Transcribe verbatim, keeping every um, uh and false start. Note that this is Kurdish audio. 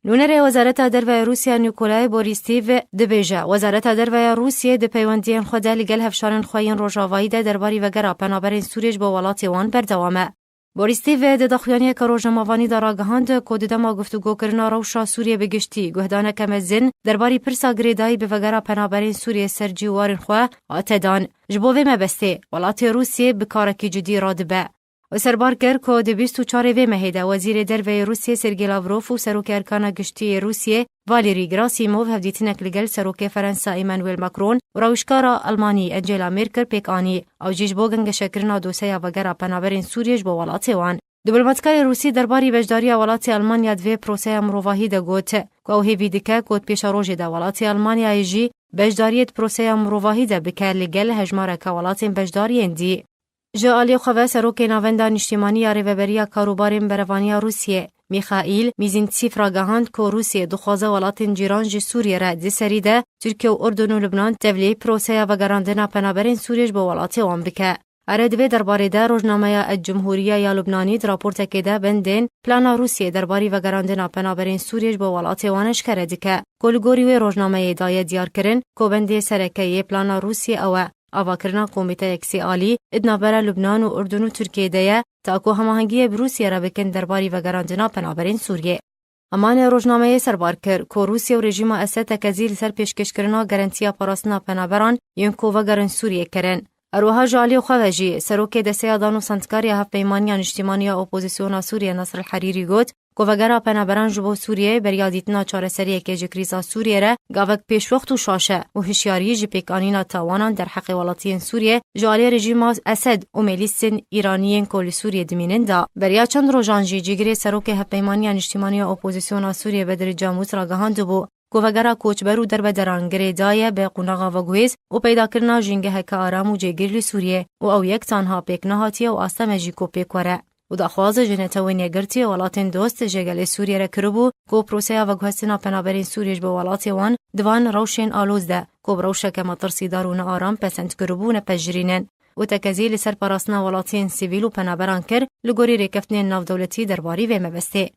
Nûnerê Wezareta Derve ya Rûsya Nîkolay Borîstîv dibêje, Wezareta Derve ya Rûsyê di peywendiyên xwe de li gel hevşarên xwe yên Rojavayî de derbarî vegera penaberên Sûriyê ji bo welatê wan berdewam e. Borîstîv di daxuyaniyeke rojnamevanî de ragihand ku di dema guftûgokirina rewşa Sûriyê bi giştî, guhdaneke mezin derbarî pirsa girêdayî bi vegera penaberên Sûriyê ser cî û warên xwe hate dan. Ji bo vê mebestê, welatê Rûsyê bi karekî cidî radibe. Û serbar kir ku di bîst û çarê vê mehê de Wezîrê Derve yê Rûsyê Sergey Lavrov û Serokê Erkana Giştî yê Rûsyê Valerî Gerasimov hevdîtinek li gel Serokê Ferensa Emmanuel Macron û rewişkara Almanî Angela Merkel pêk anî. Ew jî ji bo gengeşekirina doseya vegera penaberên Sûriyê ji bo welatê wan. Diplomatkarê Rûsî derbarî beşdariya welatê Almanya di vê proseya mirovahî de got ku ew hêvî dike ku di pêşerojê de welatê Almanyayê jî beşdariyê di proseya mirovahî de bike li gel hejmareke welatên beşdar yên dî. Ji aliyê xwe ve Serokê Navenda Niştimanî ya Rêveberiya Karûbarên Berevaniya Rûsiyê, Mîxaîl Mîzîntsîf ragihand ku Rûsiyê dixwaze welatên cîran ji Sûriyê re di serî de Tirkiye û Urdun û Lubnan tevlî proseya vegerandina penaberên Sûriyê ji bo welatê wan bike. Ere di vê derbarê de rojnameya El Cumhuriye ya Lubnanî di raportekê de bendên plana Rûsiyê derbarî vegerandina penaberên Sûriyê ji bo welatê wan eşkere dike, ku li gorî wê rojnameyê daye diyarkirin ku bendê sereke yê plana Rûsiyê ew e, avakirina komîteyek sê alî di navbera Lubnan û Urdun û Tirkiyê de ye, ta ku hemahengiyê bi Rûsiyê re bikin derbarî vegerandina penaberên Sûriyê. Emanê rojnameyê serbar kir ku Rûsya û rejîma Esed tekezî li ser pêşkêşkirina garantiya parastina penaberan yên ku vegerin Sûriyê kirin. Her wiha ji aliyê xwe ve jî Serokê Desteya Dan û Sendikar ya Hevpeymaniya Niştimanî ya Opozisyona Sûriyê Nasr El Herîrî got ku vegera penaberan ji bo Sûriyeyê beriya dîtina çareseriyekê ji krîza Sûriyê re gavek pêşwext û şaş e û hişyarî ji pêkanîna tawanan derheqê welatiyên Sûriyê ji aliyê rejîma Esed û mêlîsên Îranî yên ku li Sûriyê dimînin da. Beriya çend rojan jî cîgirê Serokê Hevpeymaniya Niştimanî ya Opozisyona Sûriyê Bedir Camûs ragihandibû ku vegera koçber û derbederan girêdayî ye bi qonaxa veguhêz û peydakirina jîngeheke aram û cêgir li Sûriyê û ew yek tanha pêk nehatiye û asteme jî ku pêk were. Û daxwaz ji Netewên Yekgirtî û welatên dost ji gelê Sûriyê re kiribû ku proseya veguhestina penaberên Sûriyê ji bo welatê wan di van rewşên aloz de ku bi rewşeke metirsîdar û nearam pesend kiribû, nepejirînin. Û tekezî li ser parastina welatiyên sivîl û penaberan kir, li gorî rêkeftinên navdewletî derbarî vê mebestê.